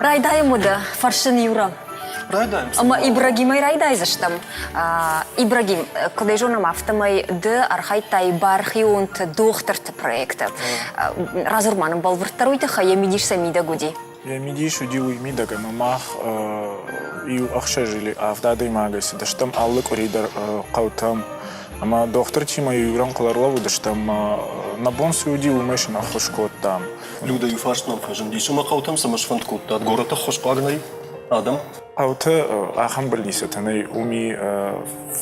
Райдайӕм уӕдӕ фӕрсын Юра. Райдайӕм. Ӕмӕ Ибрагимӕй райдайдзыстӕм. Ибрагим, куыд ӕй зонӕм, афтӕмӕй ды архайдтай бархионты дохтырты проекты. Радзур ма нын бӕлвырддӕр уый тыххӕй, йӕ мидис сӕ мидӕг уыди. Йӕ мидис уыди уый мидӕг, ӕмӕ мах иу ӕхсӕз или авд адӕймагӕй цыдыстӕм алы къуыри дӕр хъӕутӕм. Ӕмӕ дохтыртимӕ иу рӕнхъыл ӕрлӕууыдыстӕм ӕмӕ нӕ бон цы уыди, уымӕй сын ӕххуыс кодтам. Людӕ иу фарст нӕм фӕзындис, ӕмӕ хъӕутӕм цӕмӕ сфӕнд кодтат? Горӕты ӕххуысхъуаг нӕй адӕм? Хъӕуты ахӕм больницӕтӕ нӕй, уым и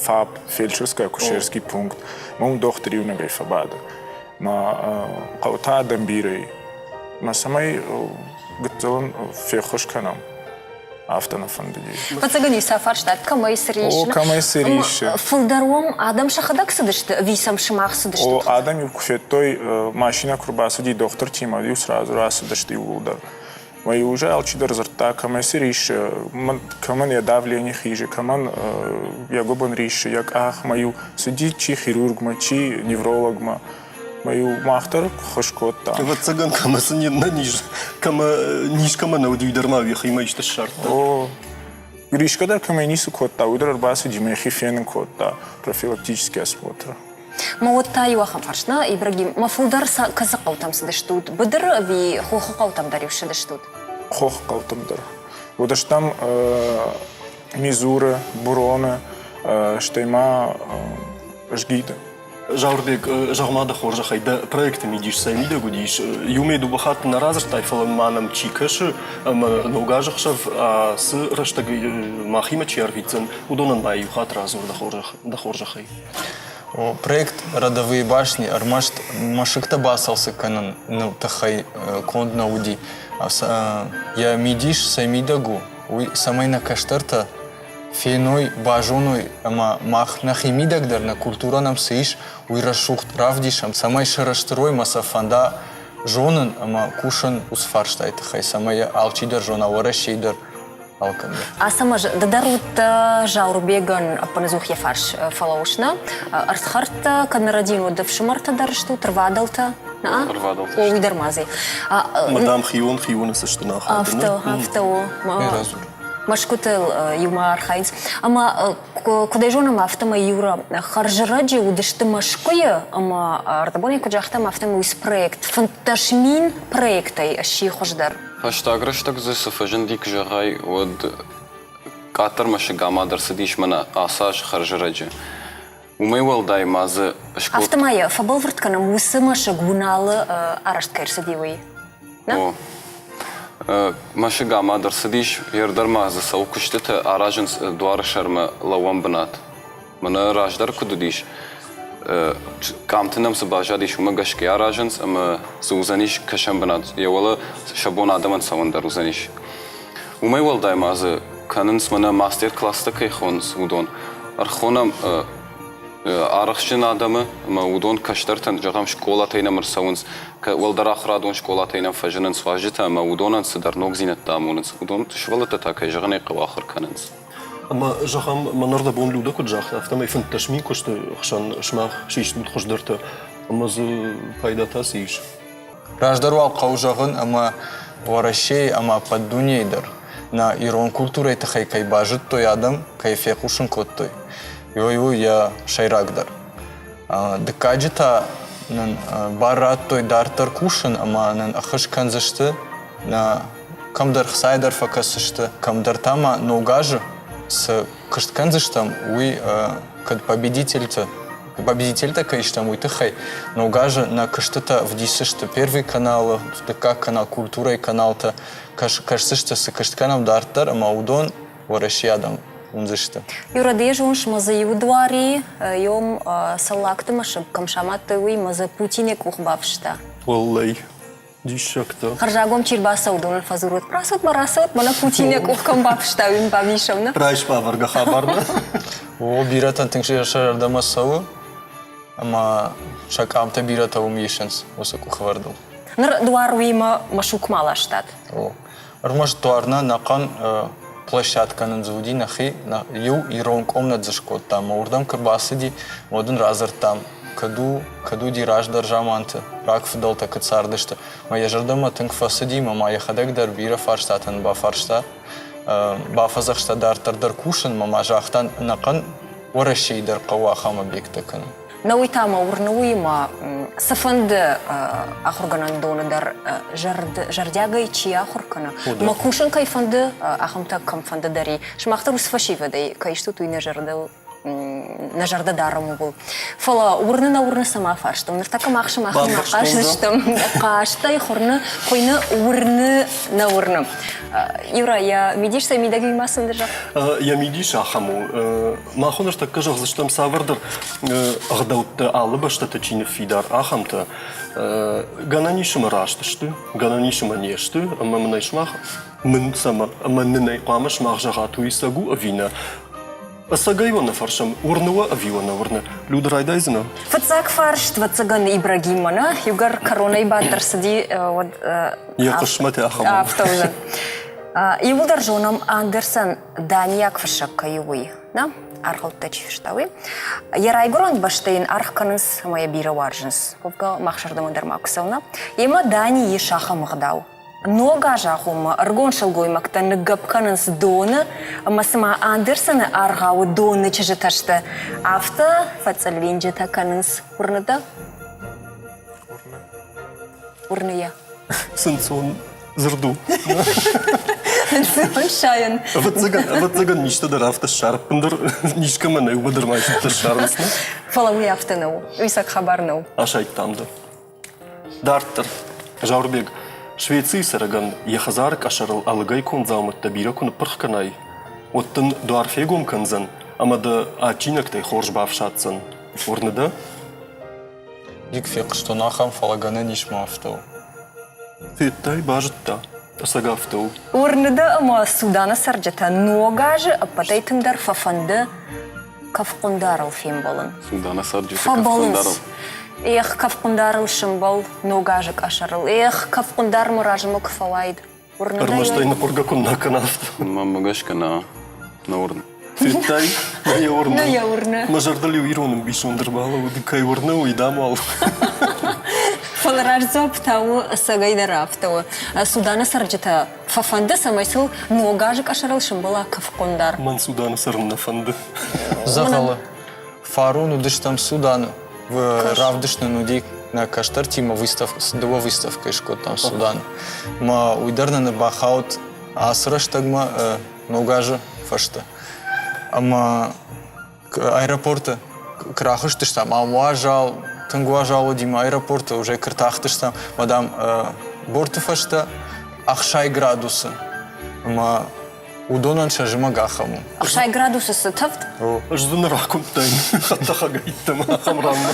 ФАП, фельдшерско-акушерский пункт, мӕ уым дохтыр иунӕгӕй фӕбады. Мӕ хъӕутӕ адӕм бирӕ и. Мӕ цӕмӕй гыццылӕн феххуыс кӕнӕм, афтӕ нӕ фӕндыди. Фыццагӕн сӕ фарстат, кӕмӕй цы риссы? О, кӕмӕй цы риссы. Фылдӕр уӕм адӕм сӕхӕдӕг цыдысты ӕви сӕм сымах цыдысты? О, адӕм-иу куы федтой, машинӕ куы рбацыди дохтыртимӕ, иу сразу рацыдысты иууылдӕр. Мӕ уже алчидӕр дзырдта, кӕмӕй цы риссы, кӕмӕн йӕ давлени хизы, кӕмӕн йӕ гуыбын риссы, йӕ къах, мӕ-иу цыди чи хирургмӕ, чи неврологмӕ. Мӕ-иу мах дӕр ххуыс кодта. Ӕвӕццӕгӕн, кӕмӕ цы нӕ низ, кӕмӕ низ кӕмӕ нӕ уыди, уый дӕр ма йӕхимӕ исты ссардта. О, Гришка дӕр кӕмӕй ницы кодта, уый дӕр ӕрбацыди мӕ йӕхи фенын кодта профилактический осмотр. Мӕ уӕд та иу ахӕм фарст, нӕ, Ибрагим, мӕ фылдӕр кӕцы хъӕутӕм цыдыстут? Быдыры ӕви хохы хъӕутӕм дӕр-иу ссыдыстут? Хохы хъӕутӕм дӕр. Уыдыстӕм Мизуры, Буроны, стӕй ма Згиды. Зауырбег, зӕгъ-ма дӕ хорзӕхӕй, дӕ проекты мидис цӕй мидӕг уыдис? Иумӕ дыууӕ хатты нӕ радзырдтай, фӕлӕ ма нӕм чи кӕсы ӕмӕ ног азы хсӕв ацы рӕстӕг махимӕ чи ӕрвитдзӕн, уыдонӕн ма иу хатт радзур дӕ хорзӕхӕй. Проект «Родовые башни» ӕрмӕст мӕсыгтӕ бацалцӕг кӕныны тыххӕй конд нӕ уыди. Йӕ мидис цӕй мидӕг у, уый цӕмӕй нӕ кӕстӕртӕ феной, базоной ӕмӕ мах нӕхи мидӕг дӕр нӕ культурӕ нӕм цы ис, уый рӕсугъд равдисӕм, цӕмӕй сӕрыстыр уой ӕмӕ сӕ фӕнда зонын ӕмӕ кусын уыцы фарстайы тыххӕй, цӕмӕй йӕ алчидӕр зона Уӕрӕсейы дӕр, алкӕм дӕр. Ацӕмӕз, ды дӕр уыдтӕ Зауырбегӕн ӕппынӕдзух йӕ фарс фӕлӕууыс, нӕ? Ӕрдхӕрдтӕ кӕд нӕ уӕд ӕфсымӕртӕ дӕр стут, ӕрвадӕлтӕ? Ӕрвадӕлтӕ. О, уый дӕр ма дзы. Мадам хион хионы цӕсты нӕ ахады. Афтӕ, афтӕ у. Мӕсгуытыл иумӕ архайынц. Ӕмӕ куыд ӕй зонӕм, афтӕмӕй Юра хӕрзӕрӕджы уыдысты Мӕскуыйы ӕмӕ ӕрдӕбонӕй куыд загътам, афтӕмӕй уыцы проект 15 000 проектӕй сси хуыздӕр. Фӕстаг рӕстӕг дзы цы фӕзынди, куы зӕгъай, уӕд къаддӕр мӕсыг амад ӕрцыдис мӕнӕ ацы аз хӕрзӕрӕджы. Уымӕй уӕлдай ма дзы скод... Афтӕ ма йӕ фӕбӕлвырд кӕнӕм, уыцы мӕсыг Уыналы арӕзт кӕй ӕрцыди, уый. О. Мӕсыг амад ӕрцыдис, ӕрдӕр ма дзы цӕуы куыстытӕ аразынц дуары сӕрмӕ лӕууӕн бынат. Мӕнӕ раздӕр куыд уыдис, къамты нӕм цы баззадис, уымӕ гӕсгӕ аразынц ӕмӕ дзы уыдзӕнис кӕсӕн бынат, йӕ уӕлӕ сӕ бон адӕмӕн цӕуын дӕр уыдзӕнис. Уымӕй уӕлдай ма дзы кӕнынц мӕнӕ мастер-класстӕ кӕй хонынц, уыдон. Ӕрхонӕм арӕхстджын адӕмы ӕмӕ уыдон кӕстӕртӕн, зӕгъӕм, скъолатӕй нӕм ӕрцӕуынц, уӕлдӕр ахуырадон скъолатӕй нӕм фӕзынынц уазджытӕ ӕмӕ уыдонӕн цыдӕр ногдзинӕдтӕ амонынц. Уыдон сывӕллӕттӕ та, кӕй зӕгъын ӕй хъӕуы, ахуыр кӕнынц. Ӕмӕ, зӕгъӕм, мӕнӕрдӕбон Людӕ куыд загъта, афтӕмӕй 15 000 куысты хсӕн сымах систут хуыздӕртӕ ӕмӕ дзы пайда та цы ис? Раздӕр уал хъӕуы зӕгъын, ӕмӕ Уӕрӕсейы ӕмӕ ӕппӕт дунейы дӕр нӕ ирон культурӕйы тыххӕй кӕй базыдтой адӕм, кӕй фехъусын кодтой, уый у йӕ сӕйрагдӕр. Дыккаджы та нын бар радтой дарддӕр кусын ӕмӕ нын ӕххуыс кӕндзысты нӕ кӕмдӕр хцайӕ дӕр фӕкӕсдзысты, кӕмдӕр та ма ног азы цы куыст кӕндзыстӕм, уый кӕд победительты победительтӕ кӕй стӕм, уый тыххӕй ног азы нӕ куыстытӕ вдисдзысты Первый каналы, дыккаг канал, культурӕйы каналтӕ, кӕсдзысты, цы куыст кӕнӕм дарддӕр, ӕмӕ уыдон Уӕрӕсейы адӕм уындзысты. Юра, ды зоныс, ма дзы иу дуари, йом Цӕллагты мӕсыг кӕм самадтой, уый ма дзы Путин йӕ къух бафыста. Уӕллӕй, диссӕгтӕ. Хӕрзагом чи рбацӕуы, уыдонӕн фӕдзурут, рацӕут ма, рацӕут, мӕнӕ Путин йӕ къух кӕм бафыста, уый йын бавдисӕм, нӕ? Райс бавӕргӕ хабар нӕ? О, бирӕтӕн тынг сӕ зӕрдӕмӕ цӕуы, ӕмӕ сӕ къамтӕ бирӕтӕ уым исынц уыцы къухвӕрдыл. Ныр дуар уыимӕ Машукмӕ ластат? О, Ӕрмӕст дуар нӕ ӕнӕхъӕн площадкӕ нын дзы уыди нӕхи, иу ирон къомнӕт дзы скодтам ӕмӕ уырдӕм куы рбацыди, уӕд ын радзырдтам. куыд у, куыд уыди раздӕр заманты, рагфыдӕлтӕ куыд цардысты. Мӕ йӕ зӕрдӕмӕ тынг фӕцыди ӕмӕ ма йӕхӕдӕг дӕр бирӕ фарстатӕн бафарста. Бафӕдзӕхста дарддӕр дӕр кусынмӕ ма загъта, ӕнӕхъӕн Уӕрӕсейы дӕр хъӕуы ахӕм объекттӕ кӕнын. Нӕ уый та мӕ уырны, уыимӕ цыфӕнды ахуыргӕнӕндоны дӕр зӕрдиагӕй чи ахуыр кӕны, мӕ кусын кӕй фӕнды, ахӕмтӕ кӕмфӕнды дӕр и. Сымах дӕр уыцы фӕсивӕдӕй кӕй стут, уый нӕ зӕрдыл нӕ зӕрдӕ дарӕм ууыл. Фӕлӕ уырны нӕ уырны цӕмӕ фарстам. Ныртӕккӕ мах сымахимӕ хъаздзыстӕм. Хъазтӕй хуырны хуыйны уырны нӕ уырны. Юра, йӕ мидис цӕй мидӕг ма сын зӕгъ? Йӕ мидис ахӕм у. Мах ныртӕккӕ зӕгъдзыстӕм цавӕрдӕр ӕгъдӕуттӕ алы бӕстӕты чи ныффидар, ахӕмтӕ. Гӕнӕн ис ӕмӕ раст сты, гӕнӕн ис ӕмӕ не сты, ӕмӕ мын ӕй сымах мын цӕмӕ ӕмӕ нын ӕй хъуамӕ сымах зӕгъат, уый цӕг у ӕви нӕ. Ӕцӕгӕй уӕ нӕ фӕрсӕм, уырны уӕ ӕви уӕ нӕ уырны? Люда, райдайдзынӕ? Фыццаг фарст, ӕвӕццӕгӕн, Ибрагиммӕ, нӕ? Иугӕр кӕронӕй бадт ӕрцыди, уӕд Йӕ хъысмӕт ахӕм у. Афтӕ уыдзӕн. Иууылдӕр зонӕм, Андерсон даниаг фыссӕг кӕй у, уый. Нӕ? Аргъӕуттӕ чи фыста, уый. Йӕ райгуырӕн бӕстӕ йын аргъ кӕнынц ӕмӕ йӕ бирӕ уарзынц. Уӕвгӕ, мах зӕрдӕмӕ дӕр ма куы цӕуы, нӕ? Йемӕ Данийы ис ахӕм ӕгъдау. Ног азы агъоммӕ ӕрыгон сылгоймӕгтӕ ныггӕпп кӕнынц доны ӕмӕ цыма Андерсоны аргъауы доны чызджытӕ сты, афтӕ фӕцъыллинджытӕ кӕнынц. Уырны дӕ? Уырны йӕ. Сынцон дзырд у. Ӕнцон сайӕн. Ӕвӕццӕгӕн, ӕвӕццӕгӕн низтӕ дӕр афтӕ ссар, ӕппындӕр низкӕмӕ нӕй, уымӕ дӕр ма истытӕ ссарынц, нӕ? Фӕлӕ уый афтӕ нӕу. Уый сӕ хабар нӕу. Асайдтам дӕ. Дарддӕр. Зауырбег, Швецийы цӕрӕгӕн йӕ хӕдзары къӕсӕрыл ӕлыгӕй конд дзаумӕттӕ бирӕ куы ныппырх кӕнай, уӕд дын дуар фегом кӕндзӕн ӕмӕ дӕ адджинӕгтӕй хорз бафсаддзӕн. Уырны дӕ? Ник фехъуыстон ахӕм, фӕлӕ гӕнӕн ис ма афтӕ у. Федтай, базыдта. Ӕцӕг афтӕ у. Уырны дӕ ӕмӕ Суданы цӕрджытӕ ног азы ӕппӕтӕй тынгдӕр фӕфӕнды кӕфхъуындарыл фембӕлын. Суданы цӕрджыты Фӕбӕлынц. кӕфхъуындарыл. Эх, кӕфхъуындарыл сымбӕл ног азы къӕсӕрыл. Эх, кӕфхъуындар мӕ размӕ куы фӕуаид. Уырны дӕ? Ӕрмӕст ӕй ныхъуыргӕ куы нӕ кӕна, афтӕ. Мӕнмӕ гӕсгӕ нӕ, нӕ уырны. Федтай? Нӕ йӕ уырны. Нӕ йӕ уырны. Мӕ зӕрдыл-иу ирон ӕмбисонд ӕрбалӕууыд, кӕй уырны, уый дам уал. Фӕлӕ раст дзуапп та у, ӕцӕгӕйдӕр афтӕ у. Суданы цӕрджытӕ фӕфӕнды, цӕмӕй сыл ног азы къӕсӕрыл сымбӕла кӕфхъуындар. Мӕн Суданы цӕрын нӕ фӕнды. Дзӕгъӕлы. Фарон уыдыстӕм Суданы. Равдыст нын уыди нӕ кӕстӕртимӕ выставка, дыууӕ выставкӕйы скодтам Суданы. Мӕ уый дӕр нын ӕрбахауд ацы рӕстӕгмӕ ног азы фӕстӕ. Ӕмӕ аэропорты куы рахызтыстӕм, ам уазал, тынг уазал уыди мӕ аэропорты уже куы ртахтыстӕм, мӕ дам борты фӕстӕ 60 градусы. Ӕмӕ уыдонӕн сӕ зымӕг ахӕм у. 60 градусы цы тӕвд? Ӕз дзы ныр акуымдтаин хӕдтӕхӕгӕйттӕм ахӕм ранмӕ.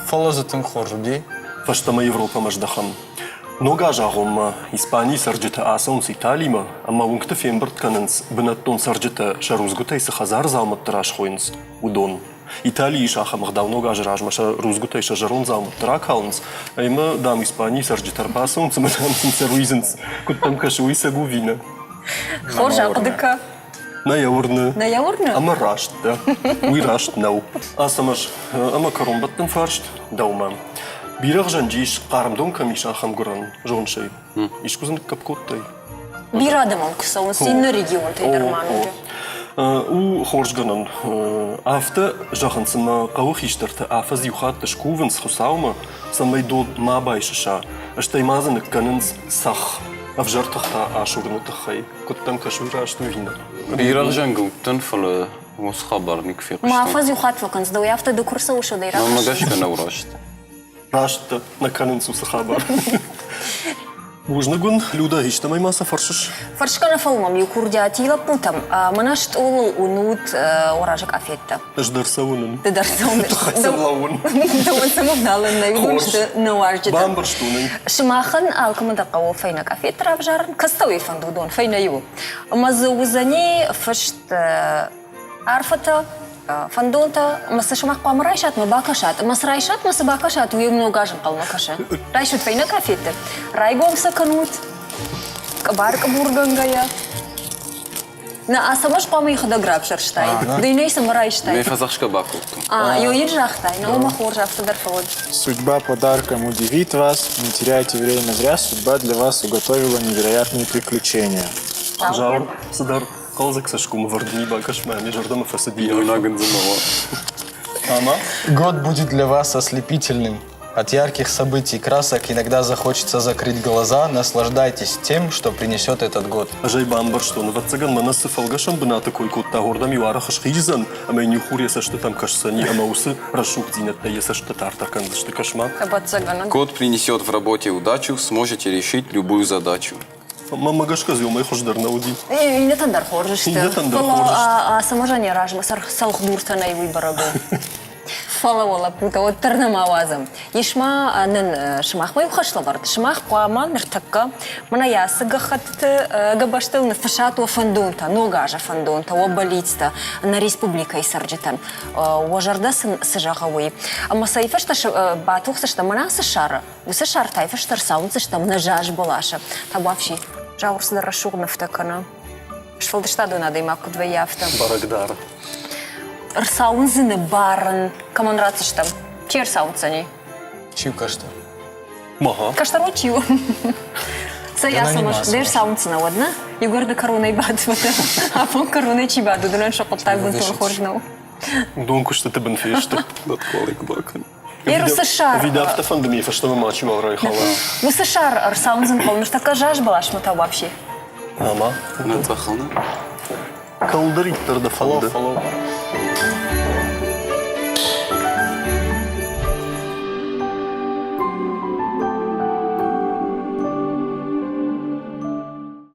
Фӕлӕ дзы тынг хорз уыди. Фӕстӕмӕ Европӕмӕ здӕхӕм. Ног азы агъоммӕ Испанийы цӕрджытӕ ацӕуынц Италимӕ ӕмӕ уынгты фембырд кӕнынц, бынӕттон цӕрджытӕ сӕ рудзгуытӕй цы хӕдзары дзаумӕтты расхойынц, уыдон. Италийы ис ахӕм ӕгъдау ног азы размӕ сӕ рудзгуытӕй сӕ зӕронд дзаумӕтты ракалынц, ӕмӕ, дам, Испанийы цӕрджытӕ ӕрбацӕуынц ӕмӕ, дам, сын сӕ руидзынц. Куыд дӕм кӕсы, уый сӕ гуви нӕ? Хорз ахъуыды кӕ. Нӕ йӕ уырны. Нӕ йӕ уырны? Ӕмӕ раст дӕ. Уый раст нӕу. Ацӕмӕз, ӕмӕ кӕронбӕттӕн фарст дӕумӕ. Бирӕгъзӕнджы ис хъарм дон кӕм ис, ахӕм гуырӕн, зоныс ӕй? Искуы дзы ныккӕпп кодтай? Бирӕ адӕмӕн куы цӕуынц иннӕ регионтӕй дӕр ма ноджы. У хорз гӕнӕн. Афтӕ зӕгъынц, ӕмӕ хъӕуы хистӕртӕ афӕдз иу хатт скувынц Хуыцаумӕ, цӕмӕй дон ма байсыса, стӕй ма дзы ныккӕнынц цӕхх, ӕвзӕр тыхтӕ асурыны тыххӕй. Куыд дӕм кӕсы, уый раст ӕви нӕ? Бирӕгъзӕнгы уыдтӕн, фӕлӕ уыцы хабар никуы фехъуыстон. Ма афӕдз иу хатт фӕкӕнынц, дӕуӕй афтӕ ды куы рцӕуыс, уӕд ӕй Мӕнмӕ гӕсгӕ нӕу раст. Раст дӕ, нӕ кӕнынц уыцы хабар. Бузныг уын, Люда, истӕмӕй ма сӕ фӕрсыс? Фӕрсгӕ нӕ фӕлмӕм иу курдиати лӕппутӕм. Мӕнӕ стъолыл уынут уӕ къафеттӕ. Ӕз дӕр сӕ уынын. Ды дӕр сӕ уыныс. Тыххӕй сӕ лӕууын. Дӕуӕн сӕм ӕвналӕн нӕй, уыдон сты нӕ уазджытӕ. Бамбӕрстон ӕй. Сымахӕн алкӕмӕн дӕр хъӕуы фӕйнӕ къафетты равзарын, кӕцытӕ фӕнды уыдон, фӕйнӕ иу. Ӕмӕ дзы уыдзӕни фыст арфӕтӕ, фӕндонтӕ, ӕмӕ сӕ сымах хъуамӕ райсат мӕ бакӕсат. Ӕмӕ цы райсат мӕ цы бакӕсат, уый ног аз ӕнхъӕлмӕ кӕсы. Райсут фӕйнӕ къафетты, райгом сӕ кӕнут, къӕбӕр-къыбургӕнгӕйӕ. Нӕ, Ацӕмӕз хъуамӕ йӕхӕдӕг равзӕрстаид. Ды йын ӕй цӕмӕ райстай? Ме фӕдзӕхсгӕ бакодтон. А, йын загътай, нӕ уымӕ хорз афтӕ дӕр фӕуӕд. Судьба подарком удивит вас, не теряйте время зря, судьба для вас уготовила невероятные приключения. Зауыр, цыдӕр хъӕлдзӕг цӕсгомы вӕрд ми бакӕс мӕ, ме зӕрдӕмӕ фӕцыди. Бинойнаг ын дзы нӕ Ӕмӕ? Год будет для вас ослепительным. От ярких событий и красок иногда захочется закрыть глаза. Наслаждайтесь тем, что принесет этот год. Ӕз ӕй бамбӕрстон, ӕвӕццӕгӕн, мӕнӕ цы фӕлгӕсӕн бынаты кой кодта, уырдӕм-иу арӕх схиздзӕн, ӕмӕ йын-иу хур йӕ цӕстытӕм кӕсдзӕни ӕмӕ уыцы рӕсугъддзинӕдтӕ йӕ цӕстытӕ артӕ кӕндзысты, кӕс-ма. Ӕвӕццӕгӕн. Год принесет в работе удачу, сможете решить любую задачу. Мӕнмӕ гӕсгӕ дзы уымӕй хуыздӕр нӕ уыди. Иннӕтӕн дӕр хорз сты. Иннӕтӕн дӕр Фӕлӕ хорз сты. Ацӕмӕзӕн йӕ размӕ цӕлхдуртӕ нӕй, уый бӕрӕг у. Фӕлӕ уӕ лӕппутӕ уӕддӕр нӕма уадзӕм. Ис ма нын сымахмӕ иу хӕслӕвӕрд. Сымах хъуамӕ ныртӕккӕ мӕнӕ ацы гӕххӕтты гӕбӕзтыл ныффыссат уӕ фӕндонтӕ, ног азы фӕндонтӕ, уӕ бӕллицтӕ нӕ республикӕйы цӕрджытӕн. Уӕ зӕрдӕ сын цы зӕгъы, уый. Ӕмӕ цӕй фӕстӕ батухдзыстӕм мӕнӕ ацы сӕры, Уыцы сӕртӕй фӕстӕ рцауындздзыстӕм нӕ заз бӕласы. Табуафси, Зауыр цыдӕр рӕсугъд нывтӕ кӕны. Сфӕлдыстадон адӕймаг куыд вӕййы, афтӕ. Бӕрӕг дары. Ӕрцауындзыны бар ын кӕмӕн ратдзыстӕм? Чи ӕрцауындздзӕни? Чи у кӕстӕр? Мага. Кӕстӕр уӕд чи у? Цӕй ацӕмӕз, де рцауындздзынӕ уӕд, нӕ? Иугӕр ды кӕронӕй бадт, афон кӕронӕй чи бады, уыдонӕн сӕ хъуыддаг бынтон хорз нӕу. Дон куыстыты бын фесты. Датхуалик бакӕн. Уыцы сӕр. Ӕви афтӕ фӕнды ми фӕстӕмӕ мачиуал райхала. Уыцы сӕр ӕрцауындзын хъӕуы ныртӕккӕ заз бӕласмӕ та вообще. Ӕмӕ? Нӕ цъӕхыл нӕ. Кӕуылдӕриддӕр дӕ фӕнды. Фӕлӕу, фӕлӕу.